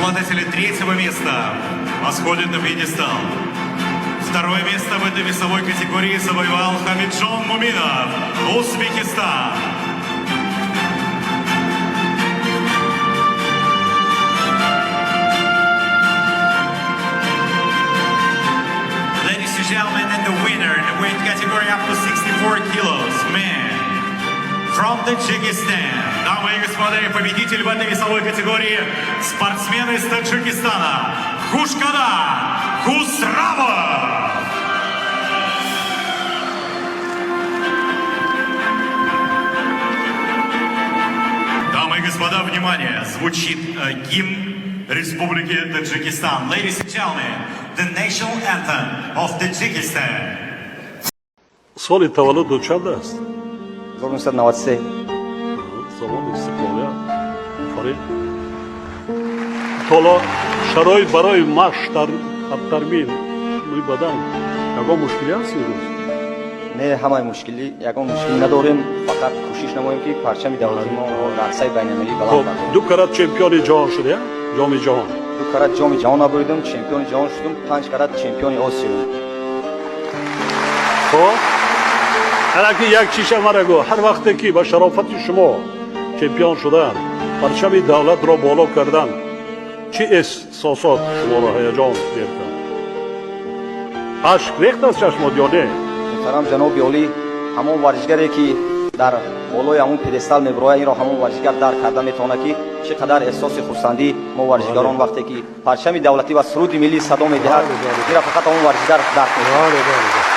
Обладатели третьего места восходят на пьедестал. Второе место в этой весовой категории завоевал Хамиджон Муминов, Узбекистан. Ladies and gentlemen, and the winner in the weight category up to 64 kilos, man, from Tajikistan. Дамы и господа, и победитель в этой весовой категории — спортсмен из Таджикистана Хушкадам Хусравов. Дамы и господа, внимание! Звучит гимн Республики Таджикистан. Ladies and gentlemen, the national anthem of Tajikistan. Соли таваллуд чанд аст? 1993. Замони истиқлолият, офарин. Ҳоло шароит барои машқ дар тармим бадан ягон мушкилӣ ҳаст имрӯз? Не, ҳамаи мушкилӣ, ягон мушкилӣ надорем, фақат кӯшиш намоем, ки парчами давлати моро дар арсаи байналмилалӣ баланд бардорем. Ду карат чемпиони ҷаҳон шуда, ҷоми ҷаҳон. Ду карат ҷоми ҷаҳон набурдам, чемпиони ҷаҳон шудум, панҷ карат чемпиони Осиё. Хоб, ҳараки як чиша мара гӯ: ҳар вақте ки ба шарофати шумо чемпион шудан, парчами давлатро боло кардан, чӣ эҳсосот шуморо ҳаяҷон мекард? Ашк рехт аз чашмот ё не? Муҳтарам ҷаноби олӣ, ҳамон варзишгаре, ки дар болои ҳамон пьедестал мебирояд, инро ҳамон варзишгар дарк карда метавонад, ки чӣ қадар эҳсоси хурсандӣ мо варзишгарон, вақте ки парчами давлатӣ ва суруди миллӣ садо медиҳад, инро фақат ҳамон варзишгар дарк мекунад. Бале.